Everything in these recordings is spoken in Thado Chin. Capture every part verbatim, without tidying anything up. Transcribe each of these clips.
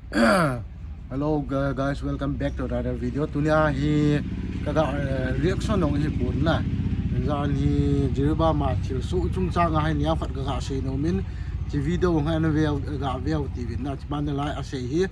Hello, gu- guys, welcome back to another video. Tunia hi kaga, eh, reaction nong hi pun na. Jan hi Jiribam a thilsoh chungchang a hi nia phat kaga sei nom in, chi video hung ana veu, ga veu tivin na, chi ban lai a sei hi,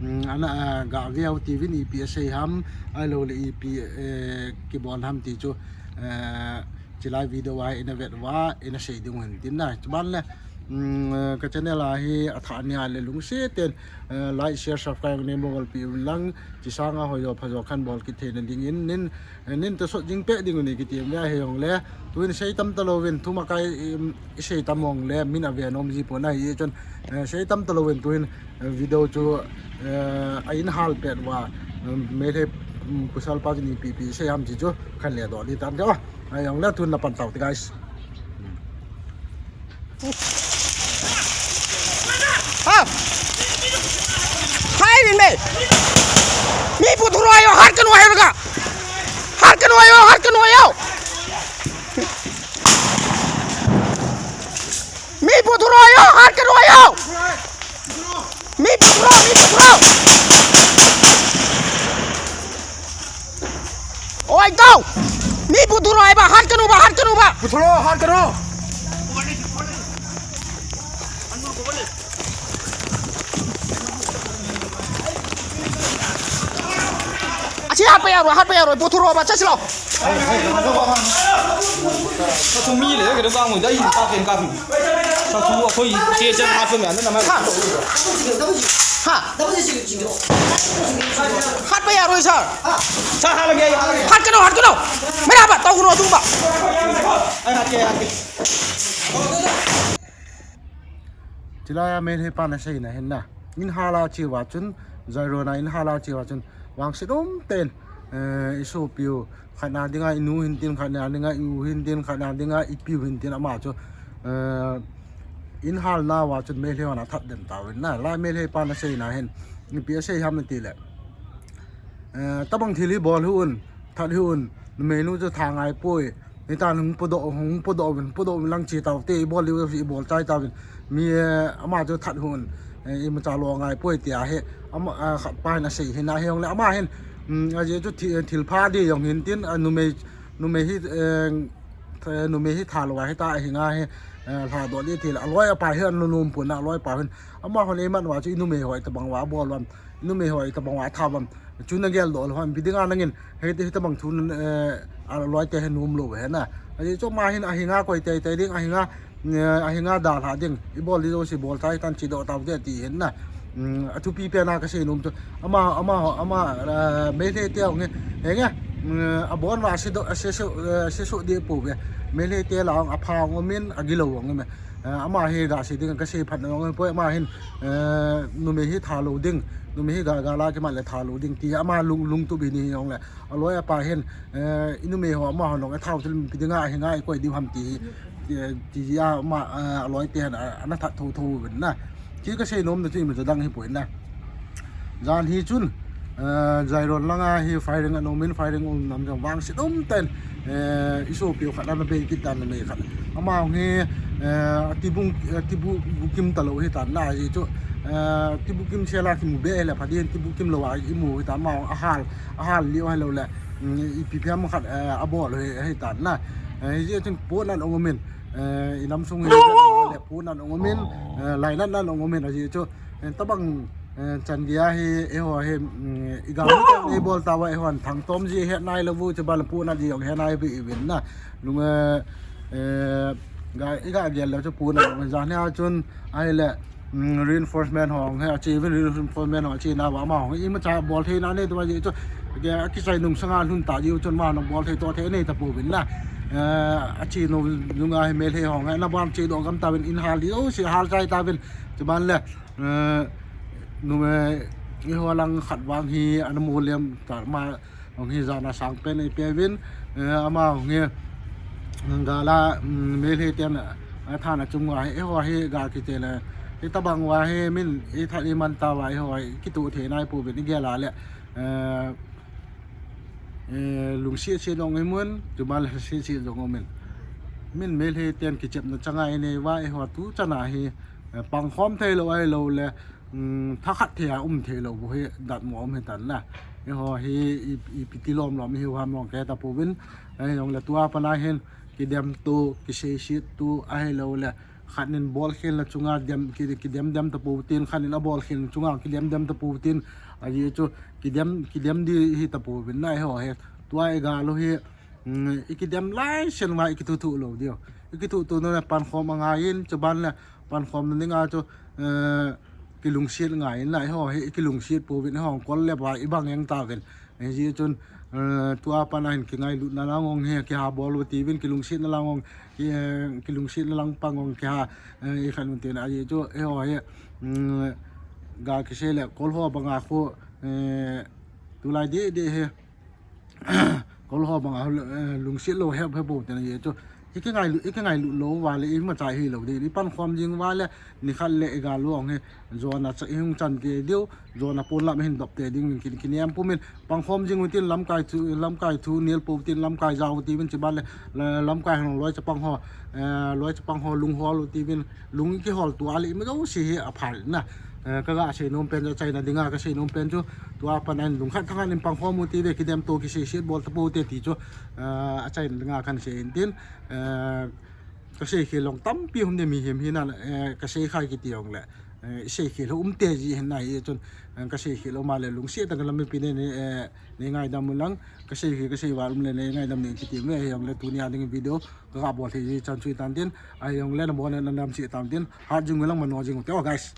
mm, ana, eh, ga veu tivin ipi a sei ham, ahilou le ipi, eh, kibol ham ti chu, eh, chi lai video a hi ina vet uva, ina sei ding u hin tin na. Chi ban le, mm, eh, ka channel a hi a tha nia le lungset ten, eh, like, share, subscribe nei bol pi un lang, chi sanga hoi jo pha jo khan bol kit theina ding in, nin, eh, nin ta sot jing pe ding u ni kiti em ve hi jong le, tuin sei tam ta louvin, thuma kai, em, i sei tam jong le, min a ve nom ji pon ahi chun, eh, sei tam ta louvin, tuin, eh, video chu, eh, a in hal pet uva, em, Meitei, em, pasal pa chu ipi ipi sei ham chi chu, khan le doh di tan te o. Ahi jong le tun na pan tau te, guys. Ha! Hai bin me. Mi pu thuro ayo, hat kanu ayo ga. Hat kanu ayo, hat kanu ayo. Mi pu thuro ayo, hat kanu ayo. Mi pu thuro, mi pu thuro. Oi, tau. Mi pu thuro ai ba, hat kanu ba, hat kanu ba. Pu thuro, hat kanu. Achi hat pa ya ro, hat pa ya ro, pu thuro ba, cha silo. Ka thu mi le, ka thu ka ngui, dai, ka ken ka phi. Ka thu a khoi, che che na phi me, na ma. Ha. Ha. Hat pa ya ro, sir. Sa ha la ge, ha la ge. Hat kanu, hat kanu. Mera ba, tau kanu, tu ba. Ai, hat ke, hat ke. Chi lai a Meitei pan a sei na hin na. In hal a chi uva chun, Jairon a in hal a chi uva chun, vangset um ten, eh, i sopi u, khat na dinga i nu hin tin, khat na dinga i u hin tin, khat na dinga i pi u hin tin ama chu, eh, in hal na uva chun Meitei hon a that den tauvin na. Lai Meitei pan a sei na hin, ipi a sei ham ti le. Eh, tabang thil hi bol hi un, that hi un, numei nu chu tha ngai poi. Hitan hung podoh, hung podoh uvin, podoh uvin lang chi tau te, i bol liu i bol chai tauvin. Mi, eh, ama chu that hi un, eh, imacha lo ngai poi tia hi, ama, ah, khat pa hin a sei hin ahi jong le, ama hin, mm, ajeh chu thi-, thil pha di jong hin tin, ah, numei, numei hi, eh, th-, numei hi tha lou a hita a hinga hi, eh, lha doh di thil, a loi a pa hi an lu nom pon a, a loi pa hin, ama hon eiman uva chu i numei hoi tabang uva bol uvam, i numei hoi tabang uva tha uvam. Chu na gel doh lou ham, ipi dinga nangin, hei, hei tabang thu, eh, a loi te he nom lou he na. Ajeh chu ama hin a hinga koi tei tei ding, a hinga, eh, a hinga dalha ding, i bol di jouse bol tai tan chi doh tau te ti hin na. Mm, a thupi pen a ka sei nom chu. Ama, ama, ama, eh, Meitei te hong he, he nge, mm, a bon uva se doh, se so, eh, se so di pou ve. Meitei te la hong a pha hong um in, a gilou hong um e. Eh, ama hi ga sei ding, ka sei phat na hong um poi, ama hin, eh, numei hi tha lou ding, numei hi ga, ga la kimat le tha lou ding, ti ama lung, lungtup hi ni hong le. A loi a pa hin, eh, i numei ho ama ho nong e thau thil ipi dinga, a hinga i koi diu ham ti hi, eh, ti a ama, eh, a loi te hin, a, ana that tho tho uvin na. Ti ka sei nom na chu imacha dang hi poi na. Jan hi chun, eh, Jairon langa hi firing ana um in, firing um nam jong vangset um ten, eh, i sopi u khat ana bei kit tan numei khat. Ama hong hi, eh, tibu, eh, tibu, bukim ta lou hi tan na, ajeh chu, eh, tibukim sel a kimu be le pha din, tibukim lou a i mu hi tan, ama hong a hal, a hal liu hi lou le. Mm, ipi pi ham khat, eh, a bol hi, hi tan na. Eh, hijeh chun pon an ong um in, eh, i nam sung hi le pon an ong um in, eh, lainat an ong um in, ajeh chu, eh, tabang, eh, chan gei a hi, eiho hi, mm, i ga mi te ei bol tauva, eiho an thang tom ji het nai lou u, chu ban pon an ji jong het nai bi i vin na. Lung, eh, eh, ga, i ga gel le chu pon an ong um in, jan hi a chun, ahile, mm, reinforcement ho hong he, a che uvin reinforcement ho a che na uva ama hong imacha bol thei na nei tua ji chu. Ke a kisai nung sanga lhun ta ji u chun ama nong bol thei to thei nei ta pouvin na. Eh, a che nung nunga hi Meitei hong he, na ban che doh gam tauvin in hal di, o si hal chai tauvin. Chuban le, eh, numei, eiho lang khat vang hi, ana mu liam ta ma, Hong hi jan a sang pen ei pe uvin, eh, ama hong hi, mm, gal a, mm, Meitei ten, eh, than a chung uva hi, eiho hi gal kiti le, hitabang uva hi, min i that i man tauva, eiho hi, kituh thei nai pouvin i gel a le, eh, eh, lungset set jong i um un, chuban le set set jong um in. Min Meitei ten kichepna chang a i nei uva, eiho tu chan a hi, eh, pangkhom thei lou ahilou le, um, thakhat thei a um thei lou bou hi datmo um hitan na. Eiho hi i, ipi ti lom lom ihiu ham jong kiheta pouvin. Ahijongle tua pat a hin kidemto, kiseiset to ahiloule khat in bolkhelna chunga dem, ki, kidem dem tapou tin, khat in abolkhelna chunga kidem dem tapou tin, ajeh chu kidem, kidem di hita pouvin na eiho hi. Tua igal u hi, um, ikidem laisen uva ikithuh thuh lou diu. Ikithuh thuh nung le pankhom angaiyin, chuban le pankhomna dinga chu, eh, kilungset ngaiyin na eiho hi ikilungset pouvin, eiho kol le vai ibang jeng tauvin. Hijeh chun, eh, tua pat a hin kingailutna lang jong hi kiha bol u tiuvin, kilungsetna lang jong, ki, eh, kilungsetna lang pang jong kiha, eh, ikhan un tin ajeh chu eiho hi, um, ga kisei le kol ho banga khu, eh, tulai deh deh hi kol ho banga, eh, lungset lou hep hep bou tin ajeh chu ikingailut, ikingailut lou uva le imacha hilou ding, ipankhom jing uva le nikhat le igal u jong hi jona cha ihung chan kei diu, jona ponlam hin dop tei ding kin, kinem pumin, pankhom jing u tin lamkai thu, lamkai thu nel pou tin lamkai jao u tiuvin, chuban le, la, lamkai hung loi chapang ho, eh, loi chapang ho lunghol u tiuvin, lung kihol tua le ima jouse hi aphal na. Eh, kaga sei nom pen chu, achaina dinga kasei nom pen chu, tua pat a hin lungkhat thakhat in pankhom u tiuve, kidemto kiseiset bol tapou te ti chu, eh, achaina dinga kahin sei in tin, eh, kaseikhel jong tampi um de mihem hina, eh, kaseikhai kiti jongle, eh, iseikhel u um te ji hin na hijeh chun, eh, kaseikhel u um a le lungset tah in lam mipi nei, eh, nei ngaidam un lang, kaseikhel, kasei val um le nei ngaidam ning kiti uve, hijongle tunia ding video kaga bol thei ji chan chu hitan tin, ahijongle nabon un nadam cheh tauvin tin, hat jing u lang mano jing u te o guys.